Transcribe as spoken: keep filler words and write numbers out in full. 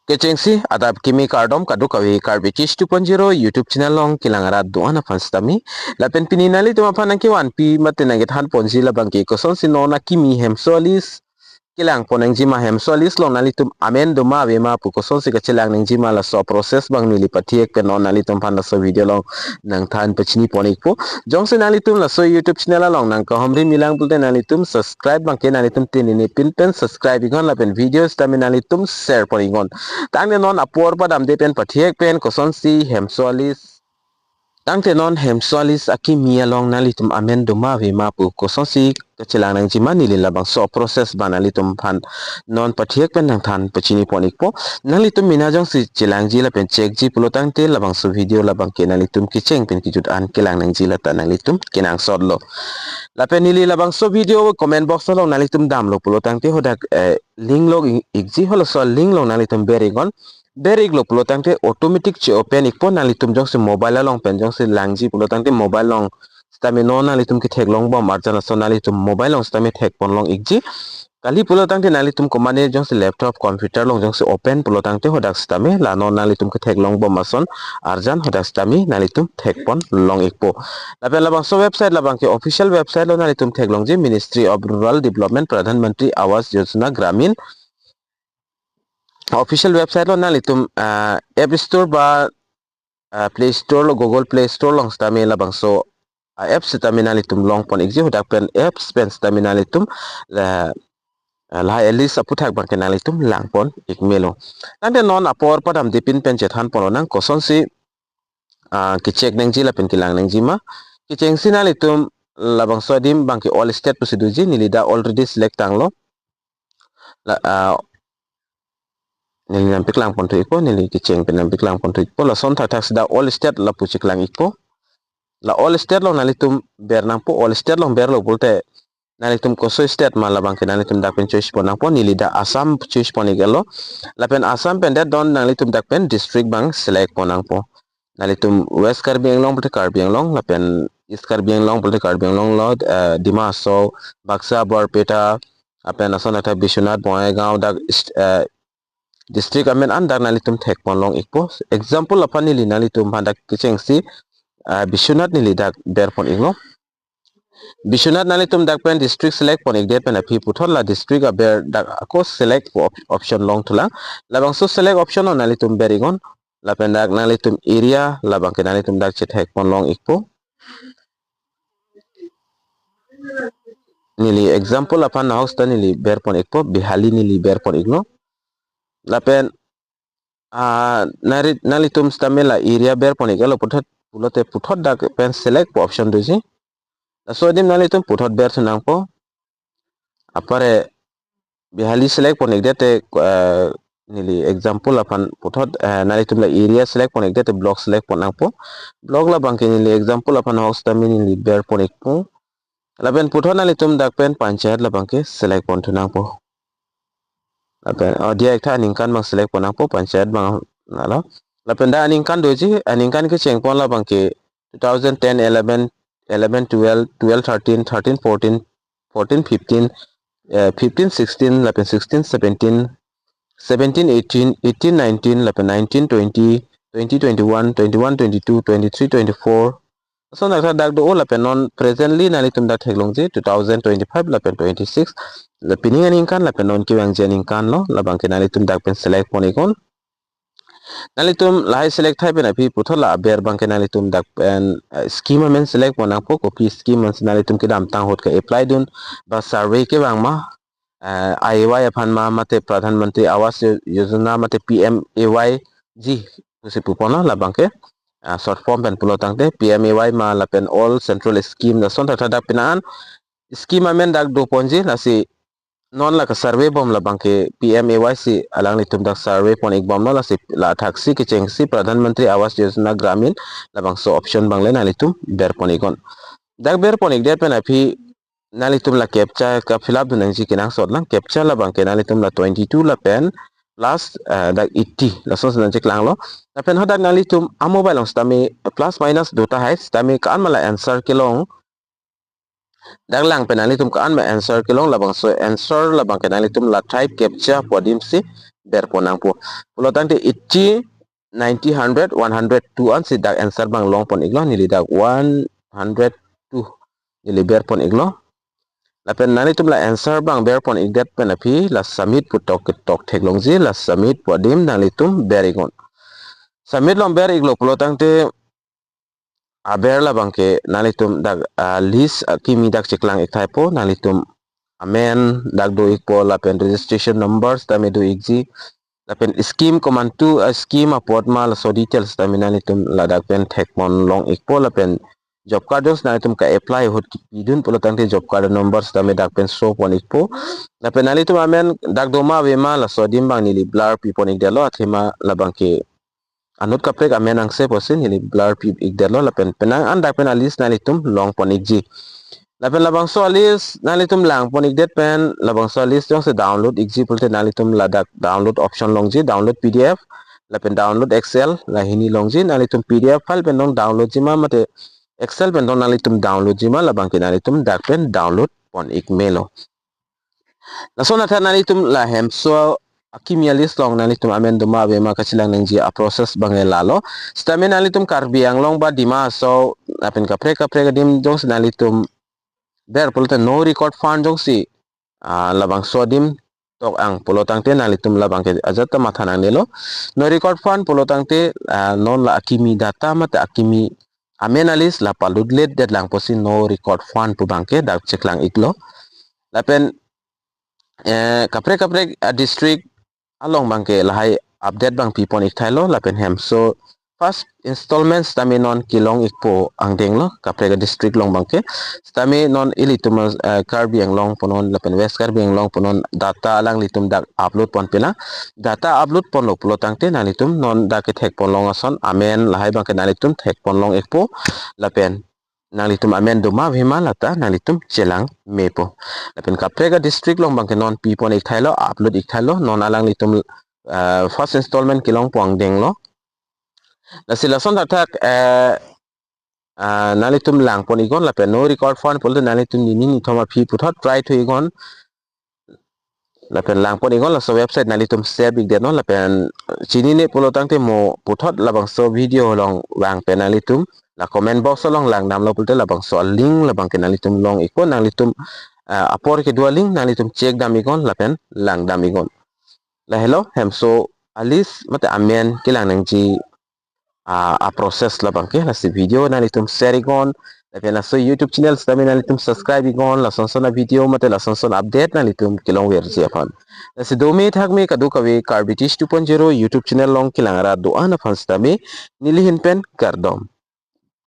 Kechengsi adap kimi kardom kadokave Karbi Tech two point zero YouTube channel along kelang arat do-an aphan sitame. Lapen pini nanglitum aphan nangkevanpi mate nangkethan ponji labangke kosonsi non akimi hemso a-list kelang pon nangjima, hemso a-list along nanglitum amen doma avema pu kosonsi kachelang nangjima, laso process abang neli pathek pen non nanglitum aphan laso video along nangthan pachini pon ikpo. Jongsi nanglitum laso YouTube channel along nangkahomri milang pulote nanglitum subscribe abangke nanglitum tinini pin pen subscribe iknon lapen video sitame nanglitum share pon iknon. Tangte non apor padamde pen pathek pen kosonsi hemso a-list, tangte non hemso a-list akimi along nanglitum amen doma avema pu kosonsi kachelang nangjima, neli labangso process abang nanglitum aphan non pathek pen nangthan pachini pon ikpo. Nanglitum mena jongsi chelangji lapen checkji pulo tangte labangso video labangke nanglitum kecheng pen kejut an kelang nangji lata nanglitum kenangsot lo. Lapen neli labangso video comment box along nanglitum damlo pulo tangte hadak, eh, link lo ik-, ikji, halaso link along nanglitum ber iknon. Ber iklo pulo tangte automatic che-open ikpo, nanglitum jongsi mobile along pen jongsi langji pulo tangte mobile along sitame non nanglitum ketheklong bom arjan ason nanglitum mobile along sitame thek pon long ikji. Kali pulo tangte nanglitum komane jongsi laptop, computer along jongsi open pulo tangte hadak sitame la non nanglitum ketheklong bom ason arjan hadak sitame nanglitum thek pon long ikpo. Lapen labangso website labangke official website lo, nanglitum theklongji Ministry of Rural Development, Pradhan Mantri Awas Yojana Gramin. Official website lo, nanglitum, ah, App Store ba, ah, Play Store lo, Google Play Store along sitame labangso, ah, apps sitame nanglitum long pon ikji, hadak pen apps pen sitame nanglitum la, ah, lahai a-list aputhak abangke nanglitum lang pon ik melo. Tangte non apor padamde pin pen chethan pon lonang kosonsi, ah, kecheck nangji lapen kelang nangjima. Kechengsi nanglitum labangso adim abangke all state pusi doji, neli dak already select tanglo. La, ah, neli nangpeklang ponthu ikpo, neli kecheng pen nangpeklang ponthu ikpo. Lason thakthak sida all state lapu cheklang ikpo. La all state along nanglitum ber nangpo, all state along berlo pulote nanglitum koso state ma labangke nanglitum dak pen choice pon nangpo, neli dak Assam choice pon iklo. Lapen Assam pen det don nanglitum dak pen district abang select pon nangpo. Nanglitum West Karbi Anglong pulote Karbi Anglong, lapen East Karbi Anglong pulote Karbi Anglong lo, eh, Dima Hasao, Baksa, Barpeta, lapen ason athak Biswanath, Bongaigaon, dak, eh, district amen an dak nanglitum thek pon long ikpo. Example aphan neli nanglitum aphan dak kechengsi, eh, Biswanath neli dak ber pon iklo. Biswanath nanglitum dak pen district select pon ikdet pen aphi puthot la district aber dak ako select pu op-, option long thulang. Labangso select option along nanglitum ber iknon. Lapen dak nanglitum area labangke nanglitum dak chethek pon long ikpo. Neli example aphan nahok sita neli ber pon ikpo, Bihali neli ber pon iklo. Lapen, ah, nari, nanglitum sitame la area ber pon iklo puthot, pulote puthot dak pen select pu option doji. Laso adim nanglitum puthot berthu nangpo. Apare Bihali select pon ikdet te, eh, neli example aphan puthot, eh, nanglitum la area select pon ikdet te block select pon nangpo. Block labangke neli example aphan nahok sitame neli ber pon ikpo. Lapen puthot nanglitum dak pen panchayat labangke select ponthu nangpo. Lapen, oh, diya iktha aningkan abang select pon nangpo, panchayat abang lalo. Lapen dak aningkan doji, aningkan kecheng pon labangke two thousand ten, eleven, eleven, twelve, twelve, thirteen, thirteen, fourteen, fourteen, fifteen, eh, fifteen, sixteen, lapen sixteen, seventeen, seventeen, eighteen, eighteen, nineteen, lapen nineteen, twenty, twenty, twenty-one, twenty-one, twenty-two, twenty-three, twenty-four. Lason dak dak do-o lapen non presently nanglitum dak theklongji two thousand twenty-five lapen twenty-six. La pining aningkan lapen non kevangji aningkan lo, labangke nanglitum dak pen select pon iknon. Nanglitum lahai select thai pen aphi puthot la aber abangke nanglitum dak pen, eh, scheme amen select pon nangpo, kopi scheme amen si nanglitum kedamtang ahut ke-apply dun ba survey kevang ma, eh, I A Y aphan ma mate Pradhan Mantri Awas Yo-, Yojana mate P M A Y G pusi pu ponlo labangke, ah, short form pen pulo tangte P M A Y ma lapen all central scheme lason thakthak dak pini an scheme amen dak do ponji, lasi non la ka-survey bom labangke P M A Y si alanglitum dak survey pon ik bomlo, lasi la thaksi kechengsi Pradhan Mantri Awas Yojana Gramin labangso option abang le nanglitum ber pon iknon. Dak ber pon ikdet pen aphi nanglitum la captcha ka-fill up dun nangji kenangsot lang, captcha labangke nanglitum la twenty-two lapen plus, eh, dak eighty lason si nangcheklanglo. Lapen hadak nanglitum a-mobile along sitame plus minus do tahai, sitame ko-an ma la answer kelong Dak lang pen nanglitum ko-an ma answer kelong, labangso answer labang ke nanglitum la type captcha pu adim si berpon nangpo. Pulo tangte eighty, ninety, hundred, one hundred two ansi dak answer abang longpon iklo, neli dak one hundred two neli berpon iklo. Lapen nanglitum la answer abang berpon ikdet pen aphi la submit pu tok ketok theklongji, la submit pu adim nanglitum ber iknon. Submit along ber iklo pulo tangte aber labang ke nanglitum dak, ah, list akimi dak cheklang ik thaipo, nanglitum amen dak do ikpo lapen registration number sitame do ikji. Lapen scheme komantu, ah, scheme apot ma laso details sitame nanglitum ladak pen thekpon long ikpo, lapen job card jongsi nanglitum ka-apply ahut kipidun pulo tangte job card number sitame dak pen showpon ikpo. Lapen nanglitum amen dak do ma ave ma laso adim abang neli blur pipon ikdetlo, athema labang ke anut kaprek amen angse pusi neli blur pi ikdetlo, lapen penang an dak pen alist nanglitum longpon ikji. Lapen labangso alist nanglitum langpon ikdet pen labangso alist jongsi download ikji pulote nanglitum ladak download option longji, download P D F lapen download Excel, la hini longji. Nanglitum P D F file pen dong download jima mate Excel pen dong nanglitum download jima, labang ke nanglitum dak pen download pon ik melo. Lason atha nanglitum la hemso akimi alist along nanglitum amen do ma ave ma kachelang nangji aprocess abang ke lalo. Sitame nanglitum Karbi Anglong ba Dima Hasao lapen kaprek kaprek adim jongsi nanglitum ber pulote no record found jongsi, ah, labangso adim tok ang pulo tangte nanglitum labang ke ajat ta matha nangnelo. No record found pulo tangte, ah, non la akimi data mate akimi amen alist la palutlet det lang pusi no record found pu abang ke dak cheklang iklo. Lapen, eh, kaprek kaprek, ah, district along abang ke lahai update abang pipon ik thailo, lapen hemso first installment sitame non kelong ikpo angdenglo kaprek district along abang ke. Sitame non ilitum, eh, Karbi Anglong punon lapen West Karbi Anglong punon data alanglitum dak upload pon pina. Data upload ponlo pulo tangte nanglitum non dak kethekpon long ason amen lahai abang ke nanglitum thekpon long ikpo, lapen nanglitum amen do ma ave ma lata nanglitum chelang mepo. Lapen kaprek district along abang ke non pipon ik thailo, upload ik thailo, non alanglitum, eh, first installment kelongpo angdenglo. Lasi lason thakthak, eh, ah, nanglitum langpon iknon, lapen no record found pulote nanglitum nini nithom aphi puthot try thu iknon. Lapen langpon iknon, laso website nanglitum save ikdetnon, lapen chinine pulo tangte mo puthot labangso video along vang pen nanglitum la comment box along langdamlo pulote labangso alink labang ke nanglitum long ikpo, nanglitum, ah, apor kedo alink nanglitum check dam iknon lapen langdam iknon. Lahelo hemso alist mate amen kelang nangji, ah, aprocess labang ke. Lasi video nanglitum share iknon, lapen laso YouTube channel sitame nanglitum subscribe iknon, lasonson avideo mate lasonson update nanglitum kelongverji aphan. Lasi dome thakme kadokave Karbi Teach two point zero YouTube channel along kelang arat do-an aphan sitame neli ahin pen kardom.